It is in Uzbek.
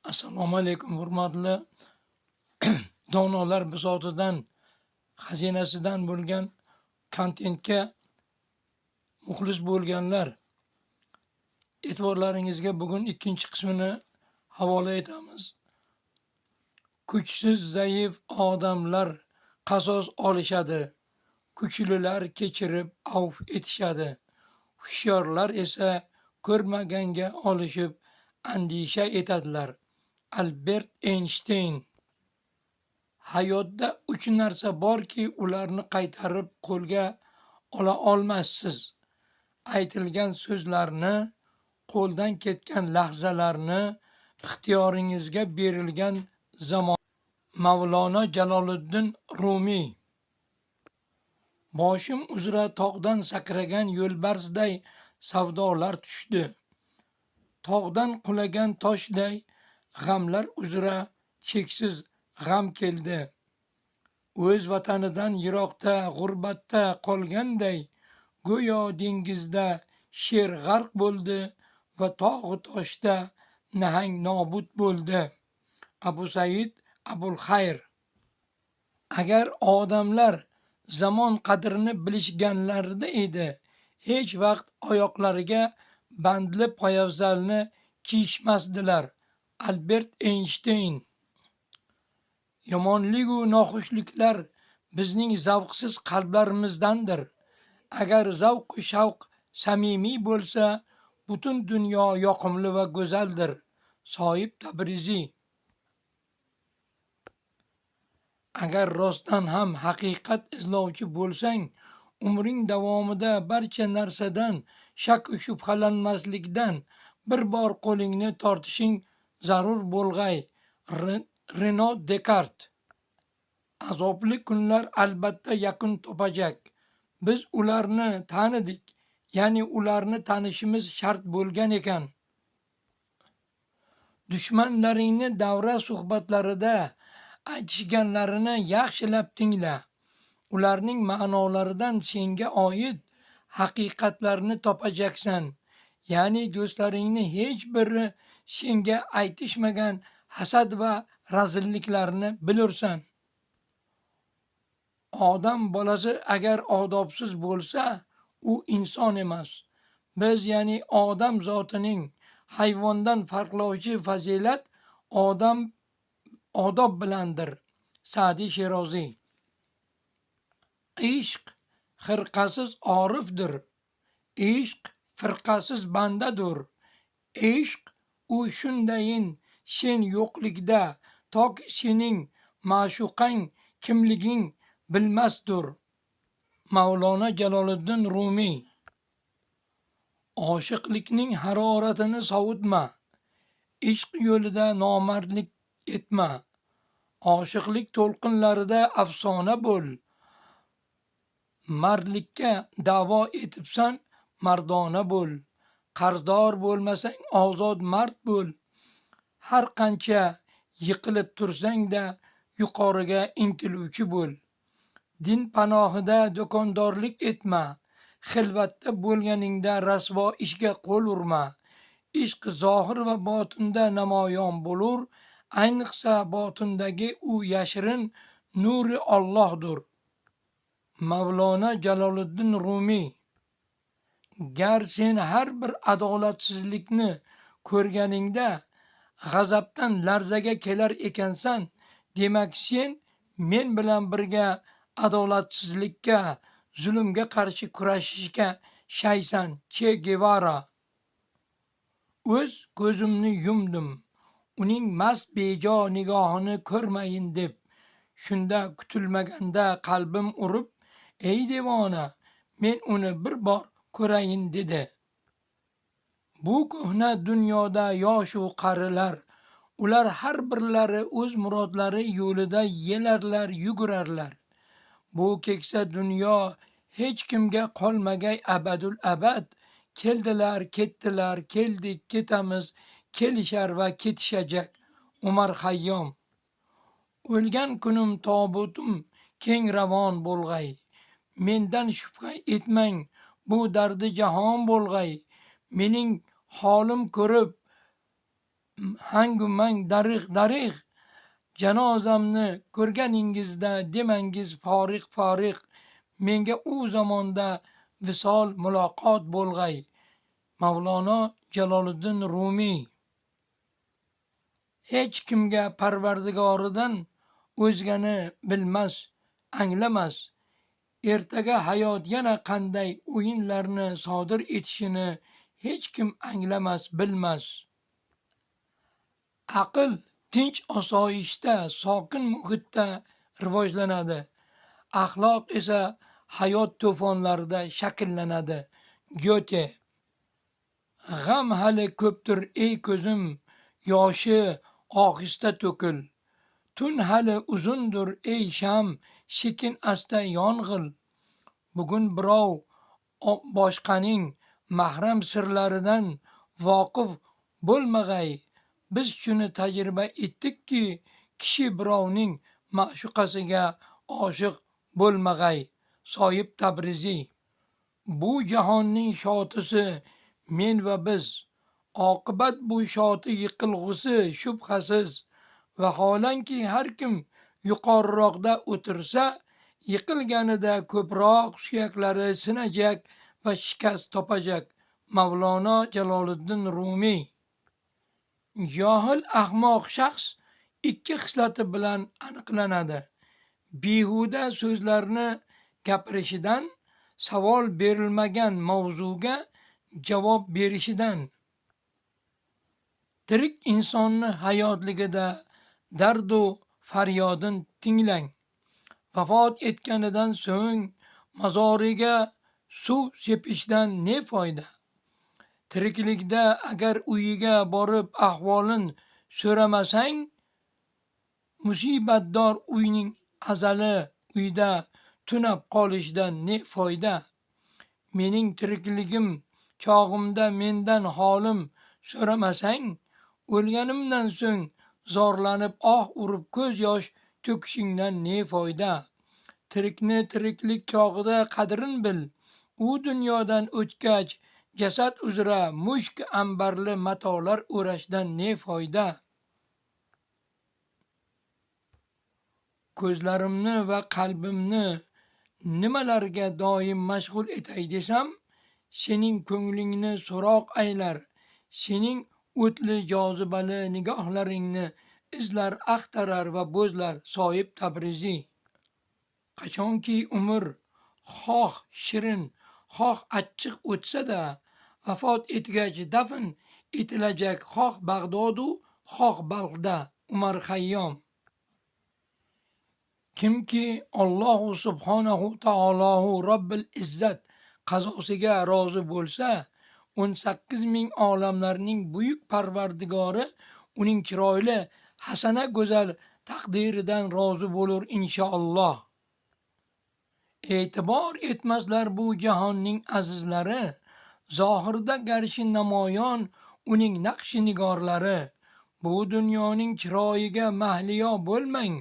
Assalomu alaykum, hurmatli donolar bisotidan, xazinasidan bo'lgan kontentga muxlis bo'lganlar. E'tiborlaringizga bugun ikkinchi qismini havola etamiz. Kuchsiz, zaif odamlar qasos olishadi. Kuchlilar kechirib avf etishadi. Hushyorlar esa ko'rmaganga olishib andisha etadilar. Albert Eynshteyn. Hayotda 3 narsa borki, ularni qaytarib qo'lga ola olmassiz. Aytilgan so'zlarni, qo'ldan ketgan lahzalarni, ixtiyoringizga berilgan zamon. Mavlono Jaloliddin Rumiy. Boshim uzra tog'dan sakragan yo'lbarsday savdolar tushdi. Tog'dan qulagan toshday g'amlar uzra cheksiz g'am keldi. O'z vatanidan yiroqda g'urbatda qolganday go'yo dengizda sher g'arq bo'ldi va tog'u toshda nahang nobud bo'ldi. Abu Said Abul Xayr. Agar odamlar zamon qadrini bilishganlarida edi, hech vaqt oyoqlariga bandli poyafzalni kiyishmasdilar. Albert Eynshteyn. Yomonlik-u noxushliklar bizning zavqsiz qalblarimizdandir. Agar zavq-u shavq samimiy bo'lsa, butun dunyo yoqimli va go'zaldir. Soyib Tabriziy. Agar rostdan ham haqiqat izlovchi bo'lsang, umring davomida barcha narsadan shak-u shubhalanmaslikdan bir bor qo'lingni tortishing zarur bo'lg'ay. Reno Dekart. Azobli kunlar albatta yakun topajak. Biz ularni tanidik, ya'ni ularni tanishimiz shart bo'lgan ekan. Dushmanlaringni davra suhbatlarida aytishganlarini yaxshilab tingla. Ularning ma'nolaridan senga oid haqiqatlarni topajaksan. Ya'ni do'stlaringni hech biri senga aytishmagan hasad va razilliklarni bilursan. Odam bolasi agar odobsiz bo'lsa, u inson emas. Biz, ya'ni odam zotining hayvondan farqlovchi fazilat odam odob bilandir. Sa'diy Sheroziy. Ishq xirqasiz orifdir. Ishq firqasiz bandadur. Ishq u shundayin sen yo'qlikda toki sening ma'shuqang kimliging bilmasdur. Mavlono Jaloliddin Rumiy. Oshiqlikning haroratini sovutma. Ishq yo'lida nomardlik etma. Oshiqlik to'lqinlarida afsona bo'l. Mardlikka da'vo etibsan, mardona bo'l. Qarzdor bo'lmasang, ozod mard bo'l. Har qancha yiqilib tursang-da, yuqoriga intiluvchi bo'l. Din panohida do'kondorlik etma. Xilvatda bo'lganingda rasvo ishga qo'l urma. Ishq zohir va botinda namoyon bo'lur. Ayniqsa botindagi u yashirin nuri Allohdir. Mavlono Jaloliddin Rumiy. Gar sen har bir adolatsizlikni ko'rganingda g'azabdan larzaga kelar ekansan, demak sen men bilan birga adolatsizlikka, zulmga qarshi kurashishga shaysan. Che Guevara. O'z ko'zimni yumdim, uning mast bejo nigohini ko'rmayin deb. Shunda kutilmaganda qalbim urib, ey devona, men uni bir bor ko'rayin dedi. Bu ko'hna dunyoda yosh-u qarilar, ular har birlari o'z murodlari yo'lida yelarlar, yugurarlar. Bu keksa dunyo hech kimga qolmagay abadul abad. Keldilar, ketdilar, keldik, ketamiz, kelishar va ketishajak. Umar Xayyom. O'lgan kunim tobutim keng ravon bo'lg'ay. Mendan shubha etmang, bu dardi jahon bo'lg'ay. Mening holim ko'rib Hangu mang darig', darig', janozamni ko'rganingizda demangiz forig', forig', menga u zamonda visol muloqot bo'lg'ay. Mavlono Jaloliddin Rumiy. Hech kimga Parvardigoridan o'zgani bilmas, anglamas. Ertaga hayot yana qanday o'yinlarni sodir etishini hech kim anglamas, bilmas. Aql tinch osoyishta, sokin muhitda rivojlanadi. Axloq esa hayot to'fonlarida shakllanadi. Gyote. G'am hali ko'pdir ey ko'zim, yoshi ohista to'kil. Tun hali uzundir ey sham, sekin asta yong'il. Bugun birov boshqaning mahram sirlaridan voqif bo'lmag'ay. Biz shuni tajriba etdikki, kishi birovning ma'shuqasiga oshiq bo'lmag'ay. Soyib Tabriziy. Bu jahonning shotisi men va biz. Oqibat bu shoti yiqilg'usi shubhasiz. Vaholanki har kim yuqoriroqda o'tirsa, yiqilganida ko'proq suyaklari sinajak va shikast topajak. Mavlono Jaloliddin Rumiy. Johil ahmoq shaxs ikki xislati bilan aniqlanadi. Behuda so'zlarni gapirishidan, savol berilmagan mavzuga javob berishidan. Tirik insonni hayotligida dardu faryodin tinglang. Vafot etganidan so'ng mozoriga suv sepishdan ne foyda? Tiriklikda agar uyiga borib ahvolin so'ramasang, musibatdor uyning azali uyda tunab qolishidan ne foyda? Mening tirikligim chog'imda mendan holim so'ramasang, o'lganimdan so'ng zorlanib oh urib ko'z yosh to'kishingdan ne foyda? Tirikni tiriklik chog'ida qadrin bil, u dunyodan o'tgach jasad uzra mushk ambarli matolar o'rashdan ne foyda? Ko'zlarimni va qalbimni nimalarga doim mashg'ul etay desam, sening ko'nglingni so'roq aylar, sening o'tli jozibali nigohlaringni izlar, axtarar va bo'zlar. Soyib Tabriziy. Qachonki umr xoh shirin, xoh achchiq o'tsa-da, vafot etgach dafn etilajak xoh Bag'dodu, xoh Balxda. Umar Xayyom. Kimki Allohu subhanahu taolohu Robbil izzat qazosiga rozi bo'lsa, 18 ming olamlarning buyuk parvardigori uning chiroyli, hasana go'zal taqdiridan rozi bo'lur inshaalloh. E'tibor etmaslar bu jahonning azizlari, zohirda garchi namoyon uning naqshi nigorlari. Bu dunyoning chiroyiga mahliyo bo'lmang.